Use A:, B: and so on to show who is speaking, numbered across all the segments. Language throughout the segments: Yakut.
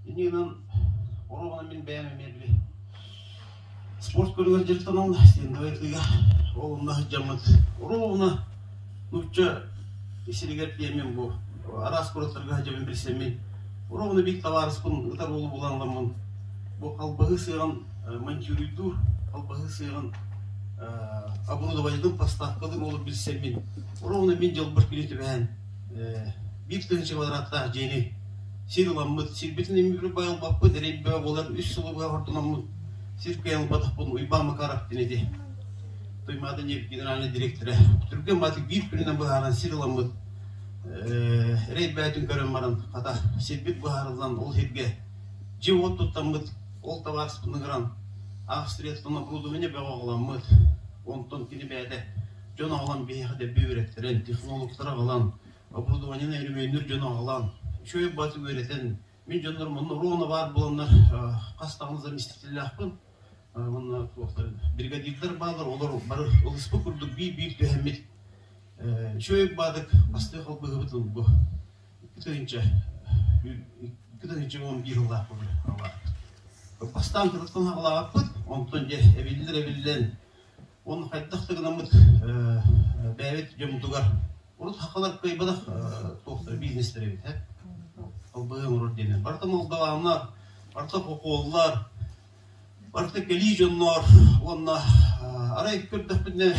A: Иннинэн оруобуна мин бэйэм эмиэ били спорт көрүҥэр дьарыктанаммын стендовай ытыыга ол онно сылдьаммыт оруобуна нуучча сиригэр тиийэммин бу араас куораттарга сылдьабын билсэммин оруобуна биир табаарыспын ытар уолу булан ыламмын бу халбаһыы сыаҕын монтируйдуур халбаһыы сыаҕын оборудованиетын поставкалыыр уолу билсэммин оруобуна мин дьолбор күнү түбэһэн 1000 квадраттаах дьиэни сир ыламмыт, сирбитин иммигри байылбаппыт, эрэй бөҕө буолан үс сылы быһа хордунаммыт сир кыайан ылбатахпын Уйбаан Макаров диэн ити Туймаада нефть генеральнай директора түргэн баатык биир күнүнэн быһааран сир ыламмыт эрэй бэйэтин көрөн баран хата сирбит быһаарыллан ол сиргэ дьиэ-уот туттаммыт ол табаарыспын ыҥыран Австрияттан оборудование бөҕө аҕаламмыт онтон кини бэйэтэ дьон аҕалан биһиэхэ дэлби үөрэттэрэн технологтары аҕалан оборудованиены өрөмүөннүүр дьону аҕалан, үчүгэй баҕайытык үөрэтэн, мин дьоннорум онно ровно баар буоланнар хас даҕаны заместителлээхпин уонна туохтар бригадирдар бааллар, олор бары ылыспыт курдук биир-биир түһэммит үчүгэй баадык бастыы халбыһыбытын бу 2000 2011 сыллаах Бастаан кыраттан аҕалаабыппыт, онтон дьэ эбиллэр-эбиллэн, Оны хайдах да гынаммыт бэйэбит дьоммутугар урут хахалар кыайбатах туохтара бизнестэр эбит э албыһы оҥорор диэннэр барыта молдаваннар барыта хохуоллар барыта кэлии дьоннор уонна арай көрдөхпүнэ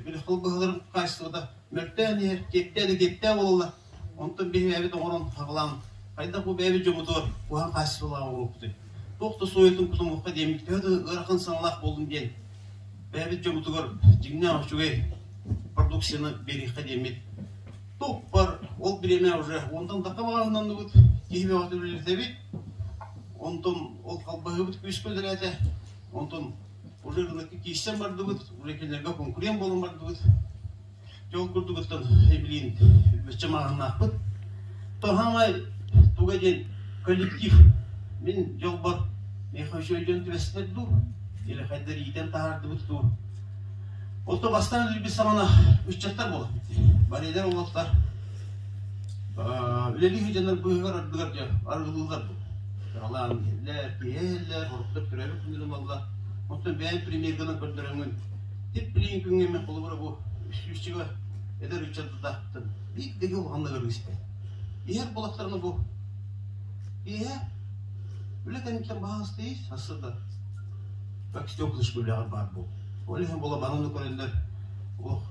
A: били халбыһаларын хаачыстыбата мөлтөөн иһэр киэптээн да киэптээн буолаллар онтон биһи бэйэбит оҥорон хаҕалаан хайдах бу бэйэбит дьоммутугар куһаҕан хаачыстыбалаах оҥоруохпутуй туох да суойутун кутумуохха диэммит төһө да ыарахан сыаналаах буоллун диэн бэйэбит дьоммутугар дьиҥнээх үчүгэй продукцияны биэриэххэ диэммит туппар ол бириэмэ уже онтон таха баҕаһынанныбыт киһи бөҕөтө үлэлэтэбит онтон ол халбаһыыбыт күүскэ үлэлээтэ онтон уже рынокка киирсэн бардыбыт уже кинилэргэ конкурент буолан бардыбыт Дьэ ол курдугуттан эбилиин бачча мааһыннаахпыт. Тоһамай туга диэн коллектив мин дьолбор миэхэ үчүгэй дьон түбэстэр дуу или хайдар иитэн таһаардыбыт дуу. Онто бастаан өлбүт саҕана ыччаттар буолар Барилар уолаттар үлэлии сылдьаннар быыһыгар ардыгар дьэ арыгылыыллар бу. Кыралаан иһэллэр, киһи хоруктар төрөөбүт күнүн ылаллар. Онтон бэйэм премьергынан көрдөрөҥҥүн Тип билигин күҥҥэ мин холобура бу сүүсчэгэ эдэр ыччаттартан биир да улаханнык арыгы Иһэр буолахтарына бу киэһэ үлэ кэнниттэн баһаалыста сарсыарда как стеклышко үлэҕэр баар буол. Ол иһин буола мананы көрөллөр олох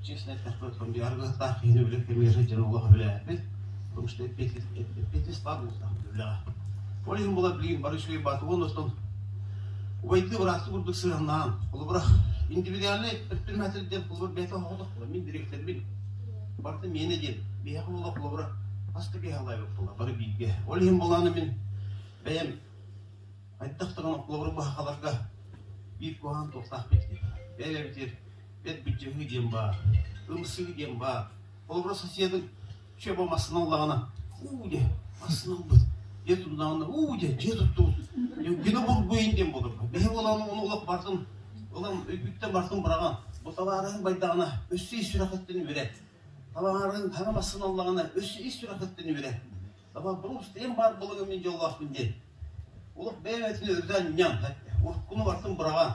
A: честно эттэхпэ арыгыһытаах киһини үлэ кэмигэр сылдьан олох үлэлээппит потому что эппиэтинэс баар буолуохтаах үлэҕэ. Ол иһин буола билигин бары үчүгэй бааты уонна оттон Убайдыы быраастыы курдук сыһыаннаан, холобура, индивидуальнай предприниматель диэн холобур бэйэтэ оһоҕотох буолар. Мин дириэктэрбин, барыта миэнэ диэн, биһиэхэ буола холобура хас да киһи алайбыт буолла, бары бииргэ. Ол иһин буолааны мин бэйэм хайдах даҕаны холобура быһахаларга биир куһаҕан туохтаахпыт диэн. Бэйэбитигэр бэт бүддьүһүү диэн баар, ымсыы диэн баар. Холобура соседыҥ Чэ, бу массыына ыллаҕына, уу дьэ, массыына ылбыт. Дьиэ тутуннаҕына, уу дьэ, дьиэ туттубут. Гына бургуйун диэн буолар. Бэһи буолан ону олох бартын, ылан өйгүттэн бартын быраҕан, бу табаарыһын байдаҕына, өссө ис сүрэхиттэн үөрэ. Табаарыһын хара массыына ыллаҕына, өссө ис сүрэхиттэн үөрэ. Таба просто эн баар буолан мин дьоллоохпун диэн. Олох бэйэ-бэйэтин өрүтэ анньан, уруккуну бартын быраҕан,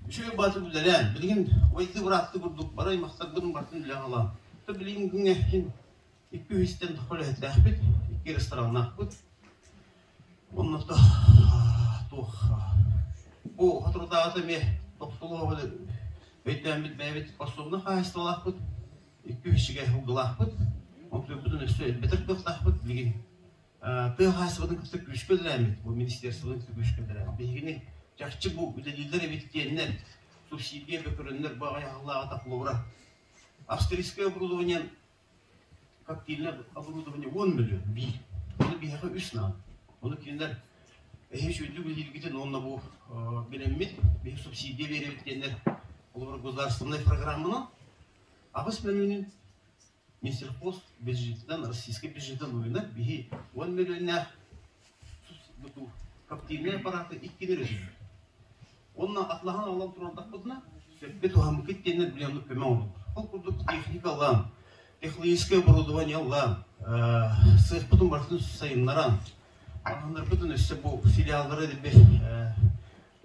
A: үчүгэй бааты үлэлээн, билигин убайдыы быраатты курдук бары аймахтарбын бартын үлэҕэ ылан, билигин күҥҥэ иһин икки үһүстэн үлэһиттээхпит, икки рестораннаахпыт. Онно туох бу соторутааҕыта эмиэ тохтолоох өйдөөммүт бэйэбит подсобнай хаһаайыстыбалаахпыт, икки үһүсүгэ угулаахпыт, онтуйбутун өссө элбэтэр кыахтаахпыт билигин тыа хаһаайыстыбатын кытта күүскэ үлэлээммит, бу министерствоны кытта күүскэ үлэлээммит. Биһигини чахчы бу үлэлииллэр эбит диэннэр субсидия бөкөрөннөр бу аҕай аһыллааҕыта холобура австрийское оборудование коктейльное оборудование 10 миллион биир. Ону биһиэхэ үс наада. Ону кинилэр эһи үчүгэйдик үлэлииргитин уонна бу билэммит, биһи субсидия биэрэбит диэннэр холобура государственнай программанан 8 миллионун Минсельхоз бюджетынан, российскай бюджетынан уйунар биһи 10 миллионнаах коптильнай аппараты иккини өрөһүбүт. Онно атлаһан аҕалан турардахпытына, сөпкө туһаммыккыт диэннэр били оннук көмө оҥороллор. Ол курдук техника ылан, технологическое оборудование ылан, сыахпытын барытын сайыннаран, Маҕаһыыннарбытын өссө бу филиаллары дэлби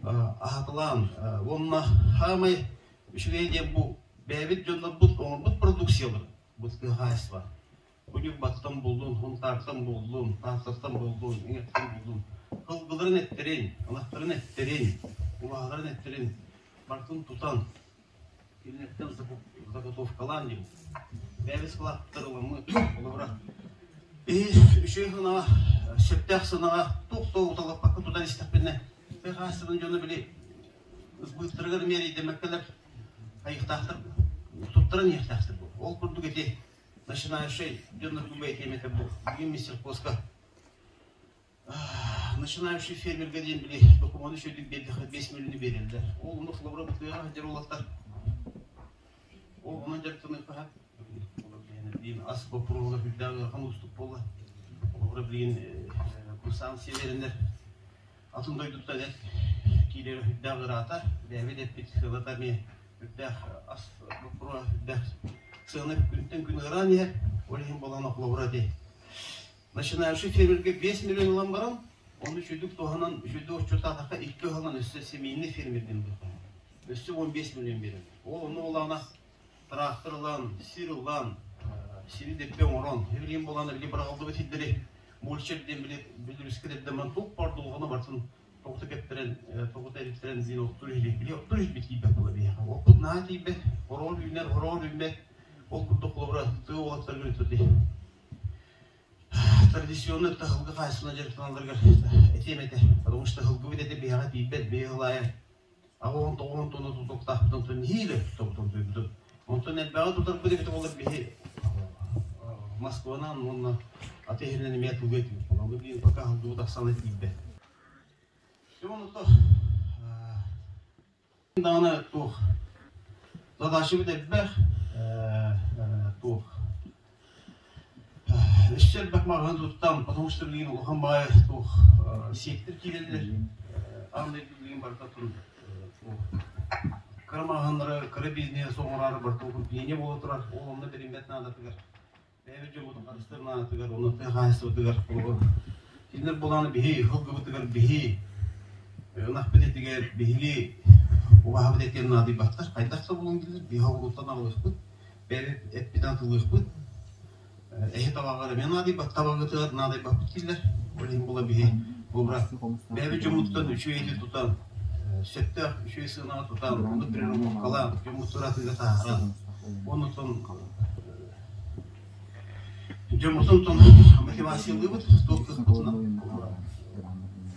A: аһатылаан уонна хаамай үчүгэй диэн бу бэйэбит дьоннорбут оҥорбут продукцияларын бу тыа хаһаайыстыба бу Ньурбаттан буллун, Хунтаартан буллун, Тааттаттан буллун, Иҥэттэн буллун кылгыларын эттэрин, ынахтарын эттэрин, убаһаларын эттэрин барытын тутан кинилэртэн заготовкалаан диэн бэйэбит сылааттар ыламмыт холобура биһи үчүгэй санаҕа сөптөөх санаҕа туох да уталыппакка тутан истэхпинэ тыа хаһаайыстыбатын дьоно били ысбыыттарыгар миэрийдэммэккэлэр хайыахтаахтар туттаран иһиэхтээхтэр ол курдук ити начинающий дьоннорго бэйэтиэм этэ бу бүгүн мистер-поска Начинающий фермергэ диэн били докумуону үчүгэйдик биэрдэххэ 5 миллиону биэрэллэр. Ол ону холобура бытыаҕа сылдьар уолаттар ол онон дьарыктаныахха билигин ас боппуруоһугар сүрдээх ыарахан уустук буолла. Холобура билигин курсаан сиэлэринэр атын дойдуттан эт киирэрэ сүрдээх ыраата. Бэйэбит эппит сыалата эмиэ сүрдээх ас боппуруоһа сүрдээх сыана күнтэн күн ыараан иһэр. Ол иһин буолан холобура ити Начинающий фермергэ 5 миллион ылан баран, ону үчүгдүк туһанан, үчүгдүк отчуоттаатахха икки ыһылан өссө семейный фермер диэн буолуохтаах. Өссө 15 миллион биэрэн. Ол онно буоллаҕына трактор ылан, сир ылан, сири дэппэ оҥорон, билигин буоллаҕына били быраҕыллыбыт сирдэри мульчер диэн били Белорусскай дэпдэмэн туох баар дулҕаны барытын тоҕута кэптэрэн, тоҕута эриттэрэн диэн оттуур иһили. Били оттуур иһилбит тиийбэт буола биһиэхэ. Оппут наһаа тиийбэт, хороон үүнэр, хороон үүммэт. Ол курдук холобура тыа уолаттарыгар үтүрдэ. Традиционно таһылгы хаһаайыстыбанан дьарыктаналларыгар этиэм этэ, потому что таһылгыбыт этэ биһиэхэ тиийбэт, биһи ылаайа аҕа тоҕуһун тонна тутуктаахпытын онтон нэһиилэ тутабытын тутуйбутум. Онтон элбэҕи тутарбыт эбитэ буоллар биһи Москванан уонна аты иһинэн эмиэ атыылыы этибит. Ону билигин пока аһылгыбыт ахсаана тиийбэт. Онто даҕаны туох задачабыт элбэх туох өссө элбэх маҕаһыын туттам, потому что билигин улахан баҕайы туох сиэктэр киирэллэр. Аан дойду билигин барыта туох кыра маҕаһыыннары, кыра бизнес оҥороору барыта укрепление буола турар. Ол онно бэриммэт наадатыгар бэйэбит дьоммутун харыстыыр наадатыгар, онно тыа хаһаайыстыбатыгар холобур кинилэр булааны биһи ылгыбытыгар биһи ынахпыт этигэр биһиги убаһабыт этигэр наадыйбаттар. Хайдах да булан дииллэр, биһи оҕуруттан аҕалыахпыт, бэйэбит эппитин атылыахпыт. Эһи табаҕар эмиэ наадыйбат, табаҕытыгар наадыйбаппыт дииллэр. Ол иһин була биһи буобура бэйэбит дьоммуттан үчүгэй эти тутан, сөптөөх үчүгэй сыанаҕа тутан, онно переработкалаан, дьоммутугар атыыга таһааран, оннуттан Дьоммутун мотивациялыыбыт, туох кыахпытынан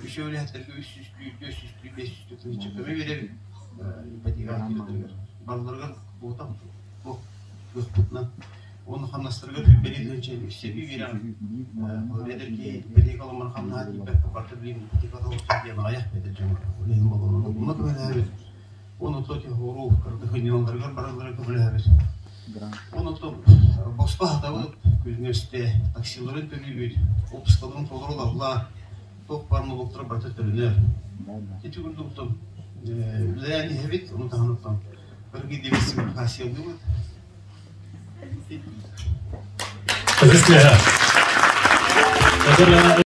A: үчүгэй үлэһиттэргэ үс сүүстүү, түөрт сүүстүү, биэс сүүстүү тыһыынча көмө биэрэбит ипотекаҕа киирэллэригэр. Барыларыгар квота туох кыахпытынан. Уонна хамнастарыгар сүүрбэлии тыһыынча үссэбии биэрэҕин. Эдэр киһи ипотека ылыммар хамнаһа тиийбэккэ барыта билигин ипотека толорсор диэн аҕыйах эдэр дьоҥҥо. Ол иһин болонон онно көмөлөһөбүт. Уонна то хооруу кырдыхынньаналларыгар бараллара көмөлөһөбүт. Онон босхо аһатабыт, күҥҥэ үстэ таксиларын төлүүбүт, уоппускаларын толору ылаллар, туох баар нолуоктара барыта төлөнөр. Ити курдук үлэлээн иһэбит, ону таһынан барыгы диверсификациялыыбыт.